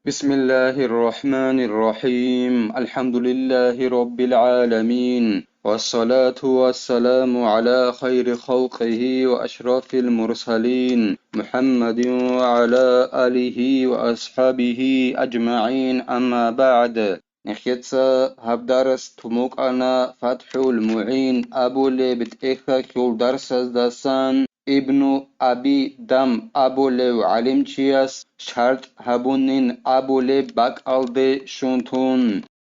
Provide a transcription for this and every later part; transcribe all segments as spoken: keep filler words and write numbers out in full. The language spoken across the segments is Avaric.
بسم الله الرحمن الرحيم. الحمد لله رب العالمين. والصلاة والسلام على خير خلقه وأشرف المرسلين محمد وعلى آله وأصحابه أجمعين. أما بعد. Нехеца гьаб дарас тун букӀана ФатхӀул МугӀин абулеб тӀехьалъул дарсаздасан Ибну Аби Дам абулев гӀалимчияс шартӀ гьабунин абулеб бакӀалде щун тун.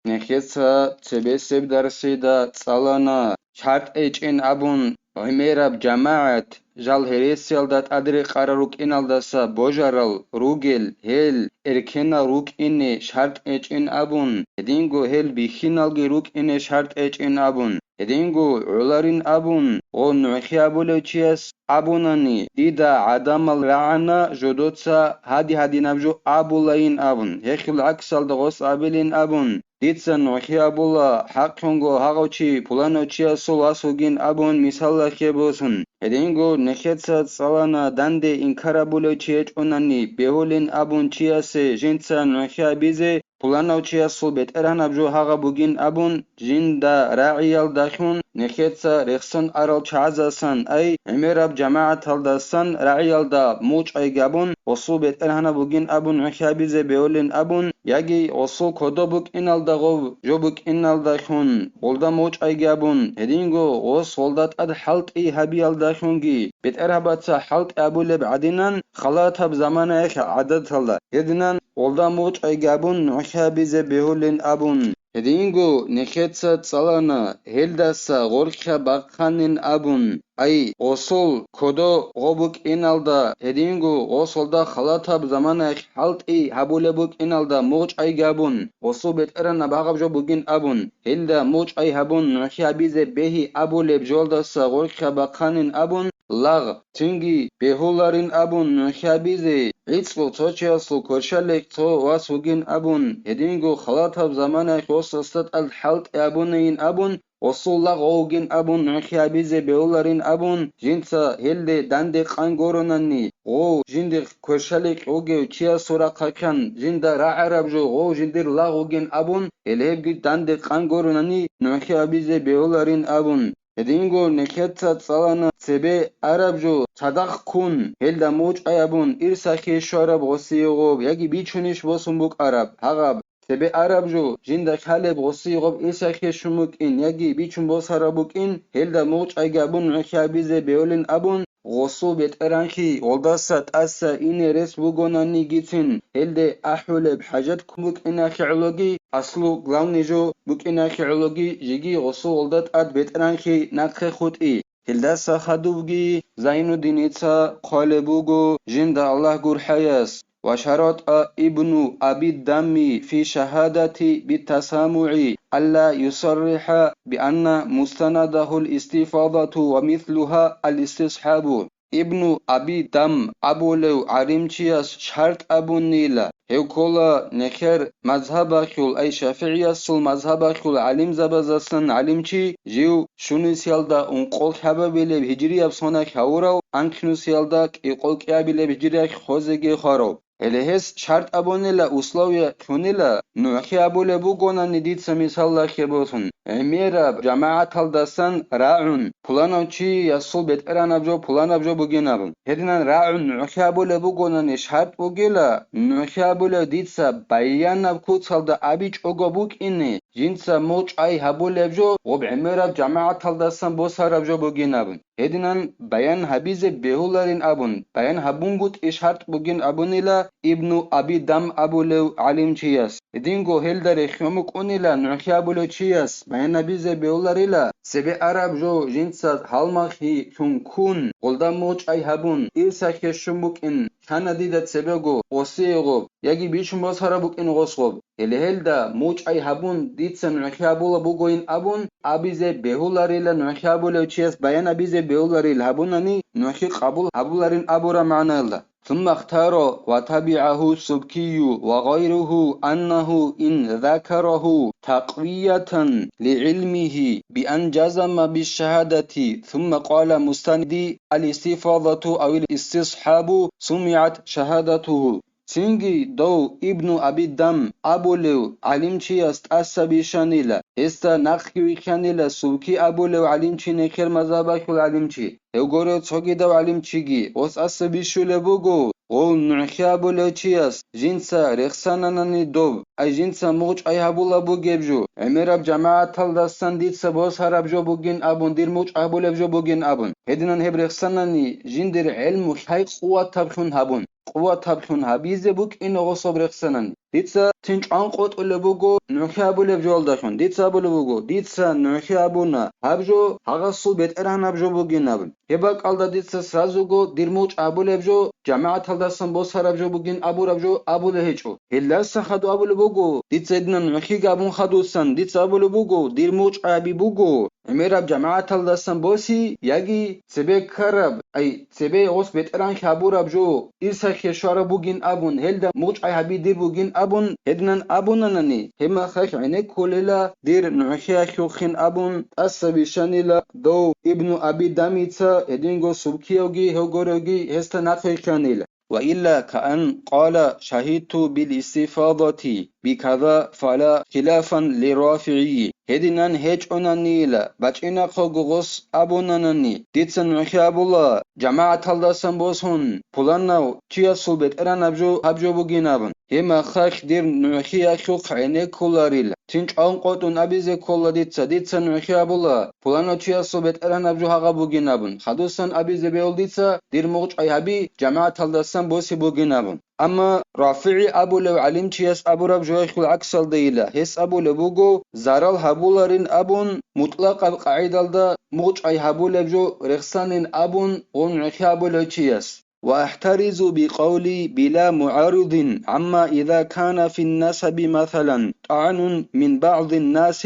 Нехеца цебесеб дарсида цӀалана шартӀ гьечӀин абун гӀемераб жамагӀат, жал гьересиялда тӀадрекъарал рукӀиналдаса божарал ругел, гьел эркенал рукӀине шартӀ гьечӀин абун, гьединго гьел бихьиналги рукӀине шартӀ гьечӀин абун, гьединго гӀоларин абун, гъо нугӀхи абулев чияс абунани, дида гӀадамал рагӀана жодоца гьади-гьадинаб жо абулайин абун, гьехил гӀаксалда гъос абилин абун, дица нугӀхи абула, хӀакълъунго гьагъав чи пуланав чиясул вас вугин абун мисаллахъе босун. Гьединго нехеца цӀалана данде инкар абулев чи гьечӀонани бегьулин абун чиясе жинца нугӀхи абизе, пуланав чиясул бетӀергьанаб жо гьагъаб бугин абун, жинда рагӀиялдалъун нехеца рехсон арал чагӀазасан, ай, гӀемераб жамагӀаталдасан рагӀиялда мучӀай габун, гъосул бетӀергьанаб бугин абун нугӀхи абизе бегьулин абун, яги гъосул кодо букӀиналда гъов жо букӀиналдалъун гъолда мучӀай габун, гьединго гъос гъолда тӀад хӀалтӀи гьабиялдалъунги бетӀергьабаца хӀалтӀи абулеб гӀадинан, халатаб заманаялъ гӀадаталда гьединан гъолда мучӀай габун нугӀхи абизе бегьулин абун. Гьединго нехеца цӀалана, гьелдаса гъоркьа бахъанин абун, ай, гъосул кодо гъо букӀиналда, гьединго гъосулда халатаб заманаялъ хӀалтӀи гьабулеб букӀиналда мучӀай габун, гъосул бетӀергьанаб гьагъаб жо бугин абун, гьелда мучӀай гьабун нугӀхи абизе бегьи абулеб жолдаса гъоркьа бахъанин абун, лагъ, цинги бегьуларин абун нугӀхи абизе, гӀицӀго цо чиясул кверщаликь цо вас вугин абун, гьединго халатаб заманаялъ гъосасда тӀад хӀалтӀи абунайин абун, гъосул лагъ гъов вугин абун нугӀхи абизе бегьуларин абун, жинца гьелде данде къан гуронани, гъов жиндихъ кверщаликь вугев чиясул рахъалъан жинда рагӀараб жо гъов жиндир лагъ вугин абун, гьел гьебги данде къан гуронани нугӀхи абизе бегьуларин абун. Гьединго нехеца цӀалана цебе араб жо цадахъ ккун, гьелда мучӀай абун, ирсахъе щвараб гъосие гъоб яги бичунищ босун букӀараб гьагъаб цебе араб жо жинда лъалеб гъосие гъоб ирсахъе щун букӀин яги бичун босараб букӀин, гьелда мучӀай габун нугӀхи абизе бегьулин абун, гъосул бетӀергьанлъи гъолдаса тӀаса ине рес бугонанигицин, гьелде ахӀулеб хӀажат ккун букӀиналъе гӀологи, аслу главный жо букӀиналъе гӀологи, жеги гъосул гъолда тӀад бетӀергьанлъи нахъе хутӀи. Гьелдаса хадубги Зайнуддиница хъвалеб буго жинда Аллагь гурхӀаяс, وشرط ابن أبي الدم في شهادة بالتسامع ألا يصرح بأن مستنده الاستفاضة ومثلها الاستصحاب. Ибну Аби Дам абулев гӀалимчияс шартӀ абунила, гьев ккола нехер мазгьабалъул, ай ШафигӀиясул мазгьабалъул гӀалимзабазасан гӀалимчи, жив щунусиялда ункъол лъабабилеб гьижрияб соналъ гьавурав, анкьнусиялда кӀикъол кӀиабилеб гьижриялъ хозеги хварав. Гьеле гьес шартӀ абунила, условие лъунила, нугӀхи абулеб бугонани дица мисаллахъе босун, гӀемераб жамагӀаталдасан рагӀун, пуланав чиясул бетӀергьанаб жо, пуланаб жо бугин абун. Гьединан рагӀун нугӀхи абулеб бугонани шартӀ бугила, нугӀхи абулев дица баянаб куцалда абичӀого букӀине, жинца мучӀай гьабулеб жо, гъоб гӀемераб жамагӀаталдасан босараб жо бугин абун. Гьединан баян гьабизе бегьуларин абун, баян гьабунгутӀи шартӀ бугин абунила Ибну Аби Дам абулев гӀалимчияс. Гьединго гьелда рехион букӀунила нугӀхи абулев чияс баян гьабизе бегьуларила, цебе араб жо жинца гьалмагълъи лъун ккун, гъолда мучӀай гьабун, ирсахъе щун букӀин, лъана дида цебего, гъосие гъоб, яги бичун босараб букӀин гъос гъоб. Гьеле гьелда мучӀай гьабун, дица нугӀхи гьабулеб бугойин абун, абизе бегьуларила, нугӀхи гьабулев чияс баян абизе бегьуларил гьабунани, нугӀхи къабул гьабуларин абураб магӀнаялда. ثم اختار وتبعه السبكي وغيره أنه إن ذكره تقوية لعلمه بأن جزم بالشهادة ثم قال مستندي الاستفاضة أو الاستصحاب سمعت شهادته. Цинги дов Ибну Аби Дам абулев гӀалимчияс тӀаса бищанила, гьесда нахъги вихьанила Субки абулев гӀалимчи, нехер мазгьабалъул гӀалимчи. Гьев гурев цогидав гӀалимчиги гъос тӀаса бищулеб буго, гъов нугӀхи абулев чияс жинца рехсананани доб, ай жинца мугъчӀай гьабула бугеб жо, гӀемераб жамагӀаталдасан дица босараб жо бугин абун, дир мугъчӀай гьабулеб жо бугин абун. Гьединан гьеб рехсанани жиндир гӀелму лъай къуватаблъун гьабун, къуватаблъун гьабизе букӀина гъосаб рехсанани. Дица цин чӀван къотӀулеб буго нугӀхи абулеб жоялдалъун. Дица абулеб буго, дица нугӀхи абуна гьаб жо, гьагъасул бетӀергьанаб жо бугин абун. Гьеб бакӀалда дица сразуго дир мугъчӀ абулеб жо, жамагӀаталдасан босараб жо бугин абураб жо абулеб гьечӀо. Гьелдаса хадуб абулеб буго, дица гьединан нугӀхиги абун хадусан, дица абулеб буго, дир мугъчӀаби буго, гӀемераб жамагӀаталдасан боси, яги цебе ккараб, ай, цебе гъос бетӀергьанлъи гьабураб жо, ирсахъе щвараб бугин абун, гьелда мугъчӀай гьаби дир бугин абун, гьединан абунанани, гьеб мехалъ гӀенеккулила дир нугӀхиялъухъин абун, тӀаса бищанила дов Ибну Аби Дамица, гьединго Субкиявги гьев гуревги гьесда нахъвихьанила. وإلا كأن قال شهدت بالاستفاضة بكذا فلا خلافا للرافعي. Гьединан гьечӀонанила, бачӀинахъего гъос абунанани, дица нугӀхи абула, жамагӀаталдасан босун, пуланав чиясул бетӀергьанаб жо гьаб жо бугин абун. Гьеб мехалъ дир нугӀхиялъухъ гӀенеккуларила. Цин чӀван къотӀун абизе ккола дица, дица нугӀхи абула, пуланав чиясул бетӀергьанаб жо гьагъаб бугин абун. Хадусан абизе бегьул дица, дир мугъчӀай гьаби, жамагӀаталдасан боси бугин абун. Амма РафигӀи абулев гӀалимчияс абураб жоялъул гӀаксалдайила, гьес абулеб буго, зарал гьабуларин абун, мутӀлакъаб къагӀидалда мугъчӀай гьабулеб жо рехсанин абун, гъов нугӀхи абулев чияс. وأحترز بقولي بلا معارض عما إذا كان في النسب مثلا طعن من بعض الناس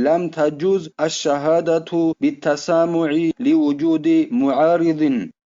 لم تجز الشهادة بالتسامع لوجود معارض.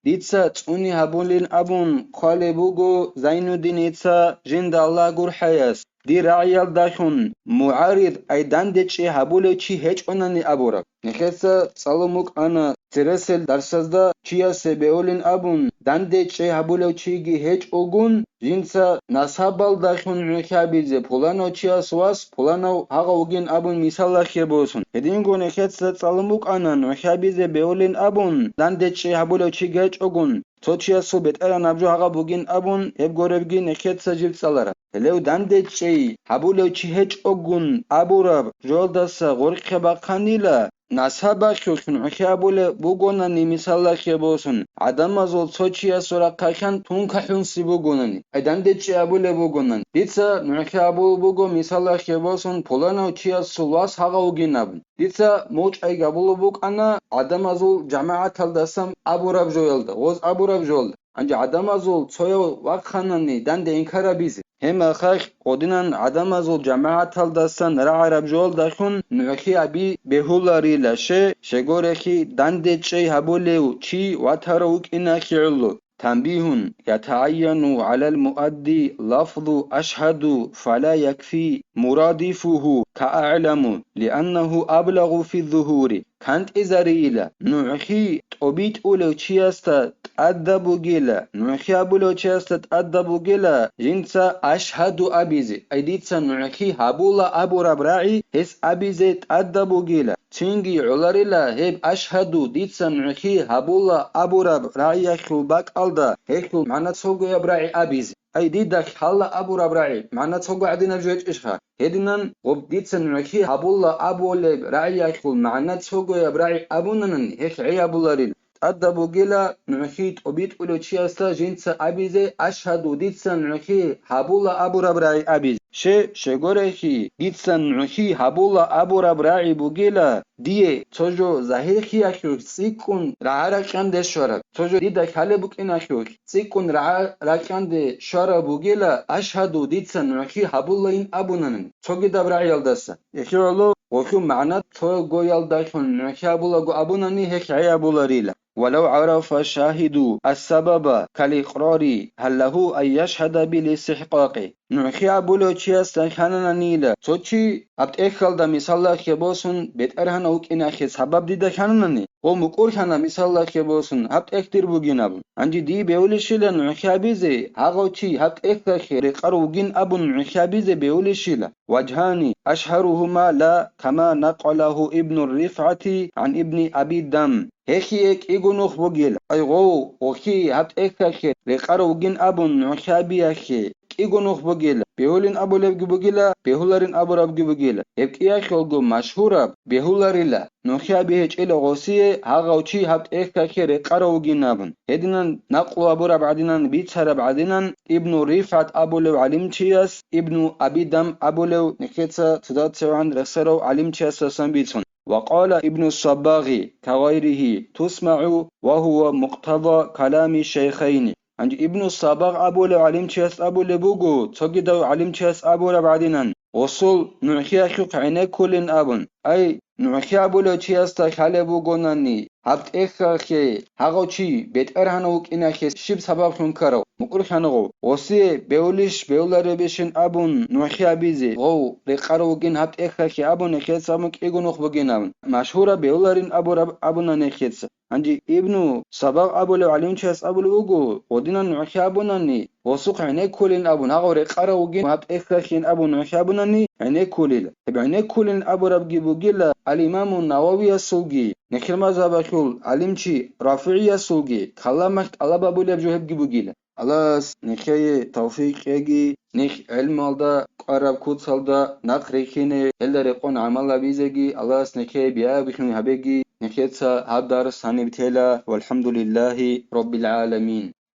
Дица цӀуни гьабулин абун хъвалеб буго Зайнуддиница жинда Аллагь гурхӀаяс, дир рагӀиялдалъун мугӀарид, ай дандечӀей гьабулев чи гьечӀонани абураб. Нехеца цӀалун букӀана цересел дарсазда чиясе бегьулин абун, дандечӀей гьабулев чиги гьечӀогун, жинца насабалдалъун нугӀхи абизе, пуланав чияс вас пуланав гьагъав вугин абун мисалалъе босун. Гьединго нехеца цӀалун букӀана нугӀхи абизе бегьулин абун, дандечӀей гьабулев чи гьечӀогун, цо чиясул бетӀергьанаб жо гьагъаб бугин абун, гьеб гуребги нехеца жиб цӀалараб. Гьелев дандечӀей гьабулев чи гьечӀогун абураб жоялдаса гъоркье бахъанила, насабалъулъ нугӀхи абулеб бугонани мисалалъе босун, гӀадамазул цо чиясул рахъалъан тункахӀунси бугонани, ай дандечӀей абулеб бугонани, дица нугӀхи абулеб буго мисалалъе босун пуланав чиясул вас гьагъав вугин абун. Дица мугъчӀай гьабулеб букӀана гӀадамазул жамагӀаталдасан абураб жоялда, гъоз абураб жоялда. Гьанже гӀадамазул цояв вахъанани данде инкар абизе. Гьеб мехалъ гъодинан гӀадамазул жамагӀаталдасан рагӀараб жоялдалъун нугӀхи аби бегьуларила, ще, щегорехи дандечӀей гьабулев чи ватарав вукӀиналъе гӀоло. تنبيه: يتعين على المؤدي لفظ أشهد فلا يكفي مرادفه كأعلم، لأنه أبلغ في الظهور. КантӀизарейила, нугӀхи тӀобитӀулев чиясда тӀадаб бугила, нугӀхи абулев чиясда тӀадаб бугила, жинца «Ашгьаду» абизе, ай дица нугӀхи гьабула абураб рагӀи гьес абизе тӀадаб бугила. Цинги гӀоларила гьеб «Ашгьаду», дица нугӀхи гьабула абураб рагӀиялъул бакӀалда гьелъул магӀна цогояб рагӀи абизе. Ай дида лъала абураб рагӀи, магӀна цого гӀадинаб жо гьечӀищха? Гьединан гъоб дица нугӀхи гьабула абулеб рагӀиялъул магӀна цогояб рагӀи абунанани, гьелъ гӀей абуларил. ТӀадаб бугила нугӀхи тӀобитӀулев чиясда жинца абизе «Ашгьаду», дица нугӀхи гьабула абураб рагӀи абизе. Ще, щегорехи, дица нугӀхи гьабула абураб рагӀи бугила, дие цо жо загьирлъиялъулъ цӀикӀкӀун рагӀа-ракьанде щвараб, цо жо дида лъалеб букӀиналъулъ цӀикӀкӀун рагӀа-ракьанде щвараб бугила, «Ашгьаду», дица нугӀхи гьабулайин абунанани, цогидаб рагӀиялдаса. Гьелъул гӀоло гъолъул магӀна цогоялдалъун нугӀхи гьабулаго абунани, гьелъ гӀей абуларила. ولو عرف الشاهد السبب كالإقرار، هل له أن يشهد بالاستحقاق؟ нугӀхи абулев чиясда хьанананила цо чи гьаб тӀехьалда мисаллахъе босун бетӀергьанав вукӀинахъе сабаб дида хьананани, гъо мукӀурлъана мисаллахъе босун гьаб тӀехь дир бугин абун. Гьанже дие бевулищила нугӀхи абизе, гьагъав чи гьаб тӀехьалъе рекъарав вугин абун нугӀхи абизе бевулищила. Ваджгьани, ашгьарухума ла кама накъалагьу Ибну РифгӀати гӀан Ибни Аби Дам. Гьехие кӀиго нух бугел, ай гъов, гъохи гьаб тӀехьалъе рекъарав вугин абун нугӀхи абиялъе кӀиго нух бугел, бегьулин абулебги бугила, бегьуларин абурабги бугила. Гьеб кӀиялъулго машгьураб бегьуларила, нугӀхи аби гьечӀила гъосие гьагъав чи гьаб тӀехьалъе рекъарав вугин абун. Гьединан накълу абураб гӀадинан, бицараб гӀадинан, Ибну РифгӀат абулев гӀалимчияс, Ибну Аби Дам абулев нехеца цода цевгӀан рехсарав гӀалимчиясдасан бицун. Ва къала Ибну Саббагъи, кагъайригьи, тусмагӀу ва гьува мукътада калами шайхайни. Гьанже Ибну Саббагъ абулев гӀалимчияс абулеб буго, цогидав гӀалимчияс абураб гӀадинан, гъосул нугӀхиялъухъ гӀенеккулин абун. Ай, нугӀхи абулев чиясда хьалеб бугонани, гьаб тӀехьалъе гьагъав чи бетӀергьанав вукӀиналъе щиб сабаблъун ккарав, мукӀурлъана гъов, гъосие бевулищ, бевларебищин абун нугӀхи абизе, гъов рекъарав вугин гьаб тӀехьалъе абун, нехеца абун кӀиго нух бугин абун, машгьураб бевларин абураб абуна нехеца. Гьанже Ибну Сабагъ абулев гӀалимчияс абулеб буго, гъодинан нугӀхи абунани, гъосухъ гӀенеккулин абун, гьагъав рекъарав вугин гьаб тӀехьалъин абун нугӀхи абунани, гӀенеккулила. Гьеб гӀенеккулин абурабги бугила ал-Имаму Нававиясулги, нехир мазгьабалъул гӀалимчи РафигӀиясулги каламалъ тӀалаб гьабулеб жо гьебги бугила. Аллагьас нехее тавфикъ кьеги, нех гӀелмалда, кӀвараб куцалда нахъ рихьине, гьелда рекъон гӀамал гьабизеги, Аллагьас нехее биабихьун гьабеги, нехеца гьаб дарс гьаниб тела, валхӀамдулиллагьи раббил гӀаламин.